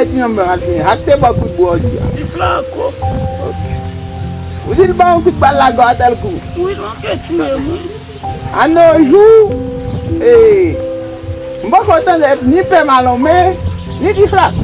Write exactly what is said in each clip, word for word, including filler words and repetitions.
Ti nonm mwen al fini. Ak te bò kout bwè w di a. Ti Flako. Ou di l ba yon kout bal la gò a tèl kou. Wi, l manke tiye mwen. Anojou, e, m poko tande ni Pè Malonmen, ni Ti Flako.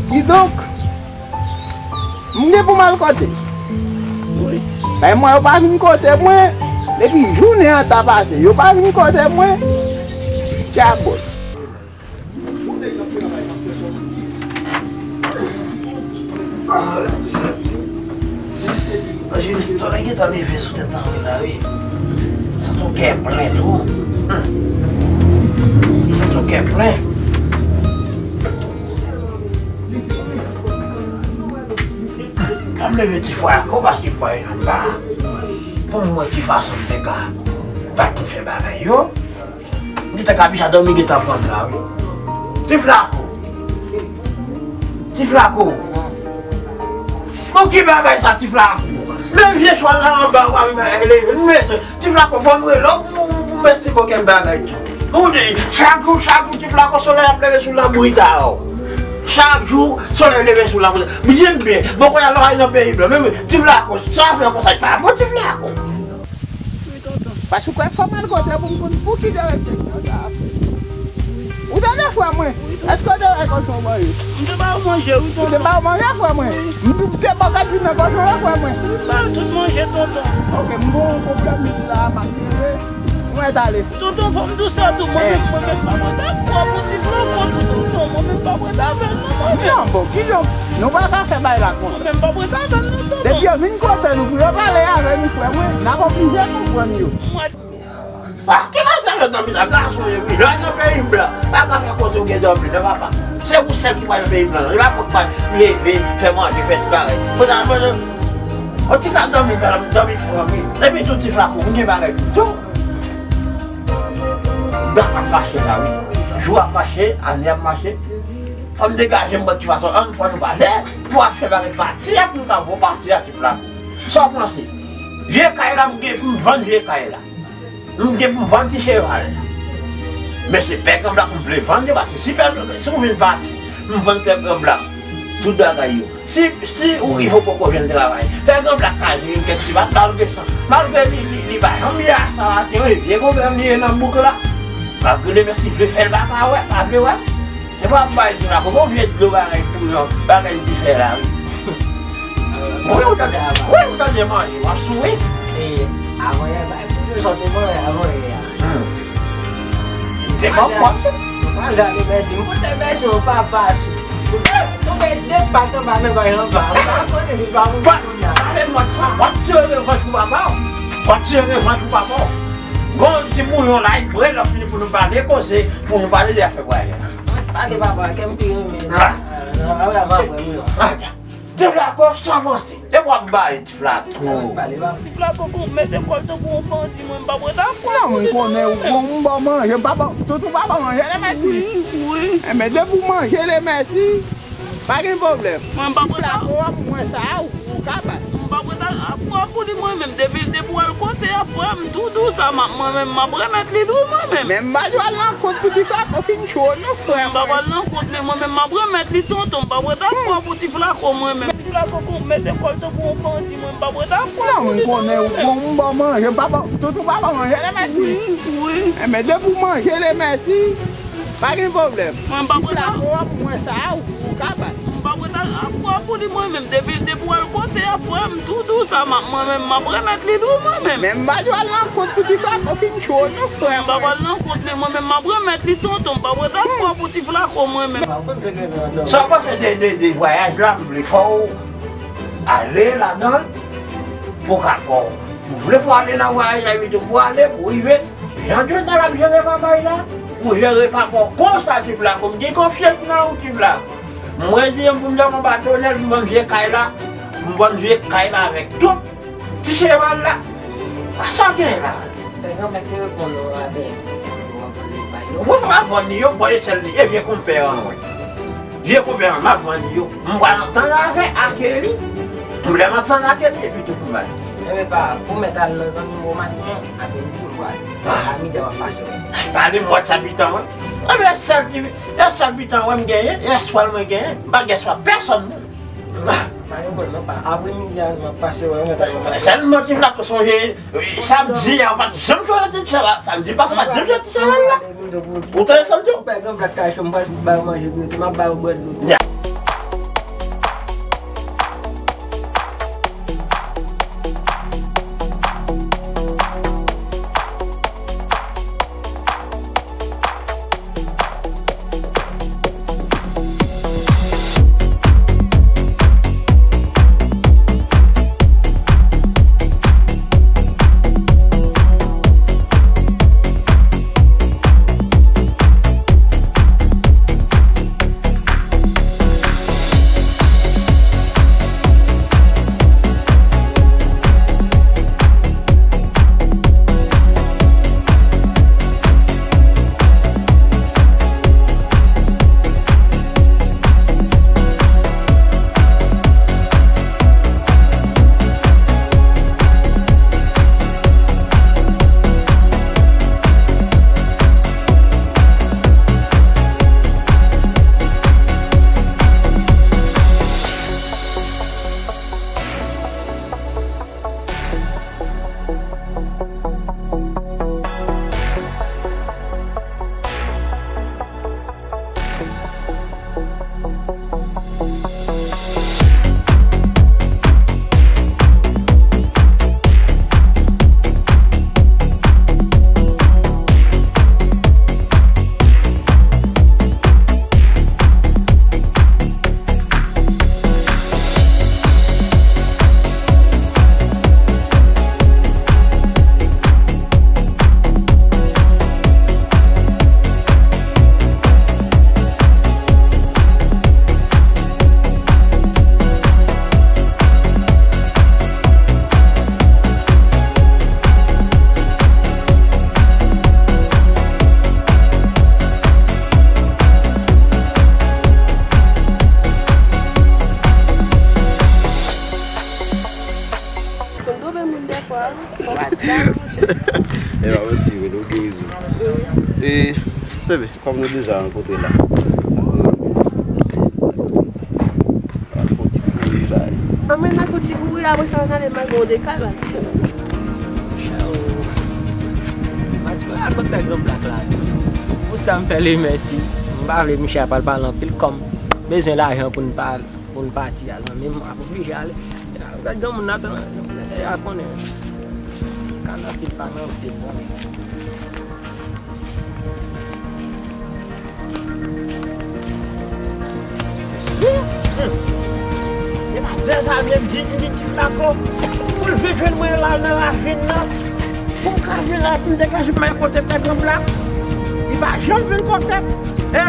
Kidonk, m gen pou m al kote. Wi. Bay mwen yo pa vin kote mwen, depi jounen an ta pase, yo pa vin kote mwen. Dyabòl. Anjelisto, lè gentan leve sou tèt anvi la, wi. Sa tou kè plen tou. Hmm. Sa tou kè plen. Fò m leve ti fwa ankò paske m pa anba. Pou m wè ki fason m te ka bat m fè bagay yo. M gentan ka pija dòmi gentan pran m la, wi. Ti Flako. Ti Flako. Bon, ki bagay sa, Ti Flako? Men vye chwal la anba, w pa vin leve. Mesye, Ti Flako, fò m rele w pou, pou, pou m esplike w kèk bagay tou. Ou di, chak jou, chak jou, Ti Flako, solèy ap leve sou lanbrit a w. Chak jou, solèy leve sou lanbrit. Byen, byen. Bon, kounye a la w al nan peyi blan. Men, men, Ti Flako, sa w fè konsa, e pa bon, Ti Flako. Paske w kwè fò m al kote pou m konn pou ki direksyon sa ap fè. Ou tande, frè mwen? Èske w te bay kòchon w manje? M te ba yo manje, wi, tonton. Ou te ba yo manje, frè mwen? M te ba w kat vin nan kòchon yo, frè mwen? M ba yo tout manje, tonton. Ok, m gon pwoblèm isi la, m ap rive. Mwen tale. Tonton, fò m di w sa tou, mwen menm, mwen menm pa mwen dakò pou Ti Flako tou, tonton. Mwen menm pa mwen dakò avè l non, mwen menm. Non, bon, kijan nou pa ka fè bagay la konsa? Mwen menm pa mwen dakò avè l non, tonton. Depi yo vin kote nou pou yo pale avè nou, frè mwen, n ap oblije konprann yo. Mwen A, ki nan sa yo dòmi la, gason ye wi. Lè w nan peyi blan, pa ka fè kote w gen dòmi non, papa. Se ou sèl ki pral nan peyi blan. E pa pou pa leve, fè manje, fè tout bagay. Kounye a, mwen, yon ti ka dòmi, fè dòmi pou dòmi. Epi tou, Ti Flako, m gen bagay pou di w. Dat ap mache la, wi. Jou ap mache, ane ap mache. Fò m degaje m bò ki fason, ann fò nou pale, pou ap fè bagay pati a, pou nou ka voye pati a, Ti Flako. Sa w panse? Vye kay la, m gen pou m vann vye kay la. M gen pou m vann ti cheval. Men se pè Granblak m vle vann yo, paske si pè, si w vin pati, m vann pè Granblak tout bagay yo. Si, si ou rive w poko jwenn travay, pè Granblak ka jere kèk ti bat, malgre sa, malgre li, li, li pa janm ye a sa maten, wi, vye konpè m li ye nan bouk la. M ap rele men si vle fè l pa ka wè, pa vle wè. Se pa bay di la, kòman vye dlo bagay pou yon bagay di fè la, wi. Wi, ou tande, wi, ou tande manje, w ap sou, wi. E, avan yè, bay pou yo sòti mwen, avan yè. Hmm. Ou te ban fòs. Mwen ale mèsi, mwen te mèsi, mwen pa pase. Mwen te de pat anba nan bay anba. Mwen pa konnen si pa pou mwen la. Pale mòd sa, w ap tire revanj pou papa w. W ap tire revanj pou papa w. Gon ti bouyon la, e bwè lè w fini pou nou pale koze, pou nou pale de afè vwayaj la. Mwen pale papa, kè m pi renmen. Ah. Ah, ah, ah, ah, ah, ah. Ti Flako, sa w panse? E w ap bay Ti Flako. Ti Flako, pou mete kòl tankou yon bandi, mwen m pa prè dakò. Non, mwen konnen ou bon, m ba w manje, m pa ba w, tout ou pa ba w manje, le mèsi. Wi, wi. Enben, depi w manje, le mèsi. Pa gen pwoblèm. Mwen m pa prè dakò. Ti Flako, mwen sa, ou, ou ka bay. M pa prè dakò pou li, mwen menm, depi, depi w al kote a, frè m, tou dous sa, m ap, mwen menm, m ap remèt li tou, mwen menm. Men m pa dwe al nan kont pou Ti Flako fin cho, non, frè mwen. M pa pral nan kont, men mwen menm, m ap remèt li, tonton, m pa prè dakò pou Ti Flako, mwen menm. Ti Flako, pou mete kòl tankou yon bandi, mwen, m pa prè dakò pou li, non, mwen konnen ou bon, m ba w manje, m pa ba w, tout ou pa ba w manje, le mèsi. Wi, wi. Enben, depi w manje, le mèsi. Pa gen pwoblèm. Mwen pa prè dakò. Ti Flako, mwen sa, ou, ou ka bay. M pa prè dakò pou li, mwen menm, depi, depi w al kote a, frè m, tou dous sa, m ap, mwen menm, m ap remèt li tou, mwen menm. Men m pa dwe al nan kont pou Ti Flako fin cho, non, frè mwen. M pa pral nan kont, men mwen menm, m ap remèt li, tonton, m pa prè dakò pou Ti Flako, mwen menm. Sa w panse de, de, de vwayaj la, m vle fè w ale ladan l pou w ka pran w. M vle fè w ale nan vwayaj la, evite pou w ale, pou w rive. Jan Dye nan l ap jere papa y la, ou jere papa w konsa, Ti Flako. M gen konfyans nan ou, Ti Flako. M reziyen m pou m dòmi anba tonèl, m vann vye kay la, m vann vye kay la avèk tout ti cheval la. Sa gen la? Pè Granblak te reponn ou avèk, ou ap vann li bay yo. Bon, m ap vann li yo, bon, e sèl li, e vye konpè an, wi. Vye konpè an, m ap vann li yo. M pral antann avè, ak li. M lè m antann ak li, epi tou pou m bay. Enben, pa, pou mèt al nan zanmi m bon maten an, apre midi m pral. A midi a w ap pase, wi. Pale m WhatsApp li tan, wi. Anben, e sèl ti, e sèl pitan wè m genyen, e espwa mwen genyen. M pa gen espwa pèsonn menm. Pa gen pwoblèm, non, pa. Aprè midi a, m ap pase wè, mwen ta. Sèlman ti Flako sonje, wi, samdi a, ou pa t janm chwazi ti chèval. Samdi pase, ou pa t janm chwazi ti chèval la. Ou tande sa m di w? Ou pè gen blak kay cho, m pral ba yo manje pou yo tou, m ap ba yo bwè dlo tou. Konn twonpe moun dèfwa, wi. Fò w pa di sa, monchè. E pa manti, wi, ou gen rezon. E, bebe, kòm nou deja rankontre la, sa nou rankontre, se al fè yon ti kouri bay. Anmwey, n a fè yon ti kouri, apre sa, n ale malgre w dekal, baz. Monchè, o. Mati, mwen al fè pè gran blak la. Pou sa, m fè l mèsi. M pa vle Michel pral pale anpil, kòm bezwen lajan pou n pa pou n pati a, zanmi m, m ap oblije ale. Gad granmoun nan, tan, nou deja konnen. Ka nan pil pa nan pil, zanmi. E pa dèzame m di, m di ti Flako pou l vin jwenn mwen la nan ravin nan. Pou m ka vin la, pou m degaje m al kote pè gran blak. Li pa janm vin kote m. E,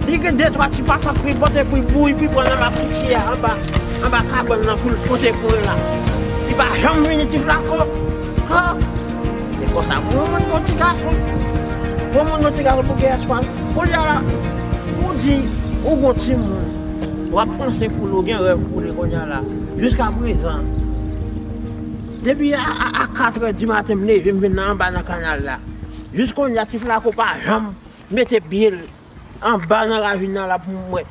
li gen de twa ti patat pou li pote pou li bouyi, pou li pran nan lapousyè a, anba, anba kabann nan pou l pote pou l la. Li pa janm vini ti Flako. Ha! E konsa, pou yon moun, yon ti gason. Pou yon moun, yon ti gason pou gen espwa. Kounye a la, ou di, ou gon timoun. W ap panse pou li, ou gen rèv pou li kounye a la. Jiska prezan, depi a, a, a katrè di maten, m leve, m vin nan anba nan kanal la. Jis kounye a, ti Flako pa janm mete pye l anba nan ravin nan la pou m wè.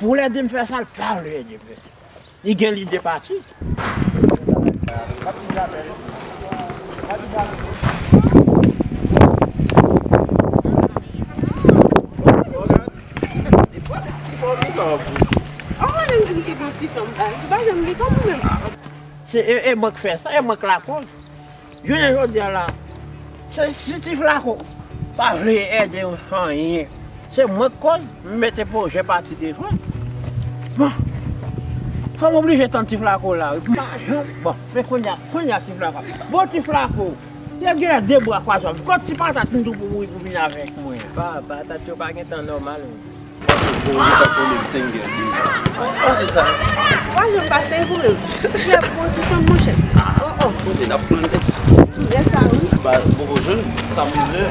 Pou l ede m fè sa, l pa vle ede m fè. Li gen lide pati. Oh, mwen menm di m se bon ti fanm, baz. Ou pa janm gen fanm ou menm. Se, e, e mwen k fè sa, e mwen k lakòz. Jounen jodi a la, se, si ti Flako pa vle ede m anyen, se mwen k kòz, m mete pwojè pati devan. Bon, fò m oblije tann ti Flako la, wi. Pa janm, bon, men kounye a, kounye a ti Flako. Bon, ti Flako, lè gen de bwa kwaze, kot ti patat m tou pou, pou vin avèk mwen an? Pa, patat yo pa gen tan nòmal, wi. Ou pa konnen l sengè deja. Ou konnen sa? Ou pa janm pa sengè ou menm. Ou fè bon ti fanm, monchè. Oh, oh. Kote n ap flanke? Lè sa, wi. Ba, poko jwenn. Sa mizè.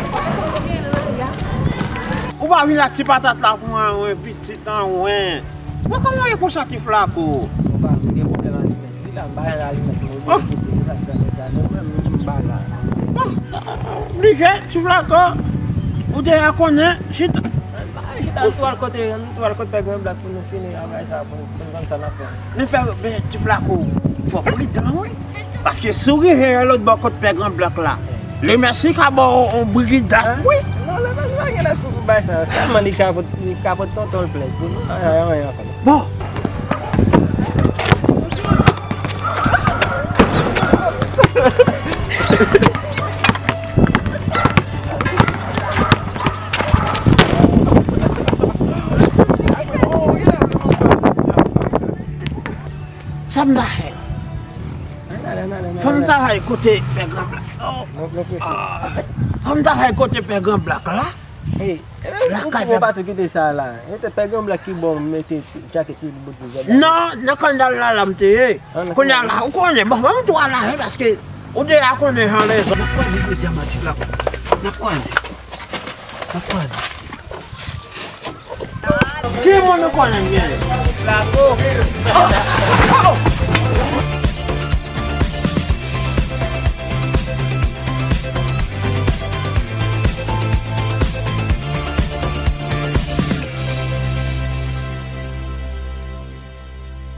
Ou pa vin ak ti patat la pou anwen, pitit anwen. Bon, kòman w ye konsa, ti Flako? Papa, m gen pwoblèm alimèt. Li la, m pa jwenn alimèt, m oblije kite, se sa k fè m sa. Men mwen menm, m pa la. Bon, oblije, ti Flako. Ou deja konnen, chita. Ann ba, chita, ann tou al kote, ann tou al kote Pè Gran Blak pou nou fini avè sa, pou, pou n konn sa n ap fè. Men Pè, men Ti Flako, fò pridan, wi. Paske si w rive yon lòt bò kot Pè Gran Blak la, Lemèsi ka ba w yon brigidak, wi. Non, Lemèsi pa gen lespri pou bay sa yo. Sèlman li ka pot, li ka pot tonton l plent pou nou. Anyen, anyen, anyen. Bon. Sa m ta fè? Ann ale, ann ale, ann ale. Fò m travay kote Pè Gran Blak. Oh. Fò m travay kote Pè Gran Blak la. Hey, ou pa tou kite sa la. E te Pè Gran Blak ki bon mete djakèt ti bout di zèb la. Non, nan kannal la, la m te ye. Kounye a la, ou konnen, bon, ban m tou al lave paske ou deja konnen jan lè. N ap kwaze jodi a, Ti Flako. N ap kwaze. N ap kwaze. Ki moun ou konnen byen? Flako. Oh, oh, oh.